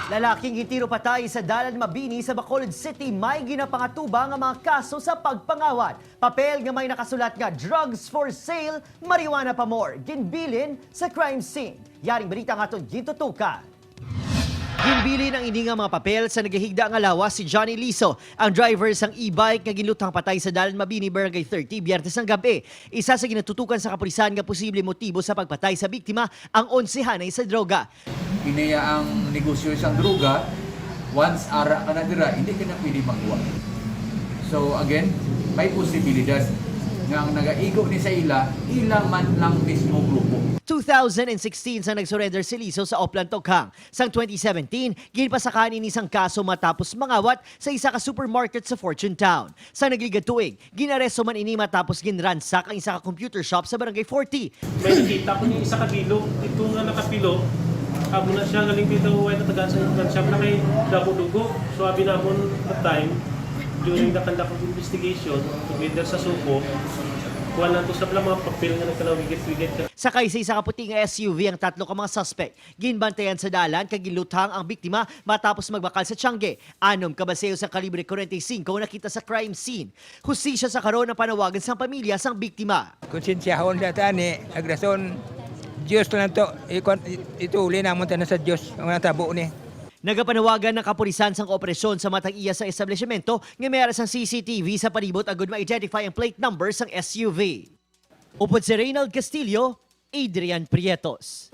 Lalaking gintiro patay sa Dalan Mabini sa Bacolod City may ginapangatubang ang mga kaso sa pagpangawat. Papel nga may nakasulat nga "drugs for sale, marijuana pa more," ginbilin sa crime scene. Yaring balita nga aton gintutukan. Ginbilin ang ini nga mga papel sa nagahigda nga lawas si Johnny Liso, ang driver sang e-bike nga ginlutang patay sa Dalan Mabini, Barangay 30, Biyernes ng gabi. Isa sa ginatutukan sa kapulisan nga posible motibo sa pagpatay sa biktima ang onsehanay sa droga. Kinaya ang negosyo isang droga, once ara ka na dira, hindi ka na pwede magwa. So again, may posibilidad nga ang nagaigo ni sa ila, ila man lang mismo grupo. 2016 sa nagsurrender si Liso sa Oplan Tokhang. Sang 2017, ginpasakan ini isang kaso matapos mangawat sa isa ka supermarket sa Fortune Town. Sa nagligad tuig, ginaresto man ini matapos ginransak ang isa ka computer shop sa Barangay 40. May nakita ko niya isa ka bilog, ito nga nakapilo. Amo na siya galing dito way natagaan sa gun shop na kay dako dugo. So abi namon that time during the conduct of investigation together sa suko, kuha lang to sa mga papel nga nagkalawigit-wigit. Sakay sa isa ka puti nga SUV ang tatlo ka mga suspect. Ginbantayan sa dalan kag ginluthang ang biktima matapos magbakal sa tiyangge. Anom ka baseyo sa kalibre 45 nakita sa crime scene. Hustisya sa karon ang panawagan sang pamilya sang biktima. Konsensyahon sa tani, agrason, Diyos lang to, ituli namon tanan sa Diyos, ang natabo ni. Nagapanawagan ng kapulisan sang operasyon sa matag iya sa establishmento nga may sang CCTV sa palibot agud ma-identify ang plate number sang SUV. Upod si Reynald Castillo, Adrian Prietos.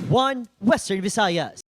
1 Western Visayas.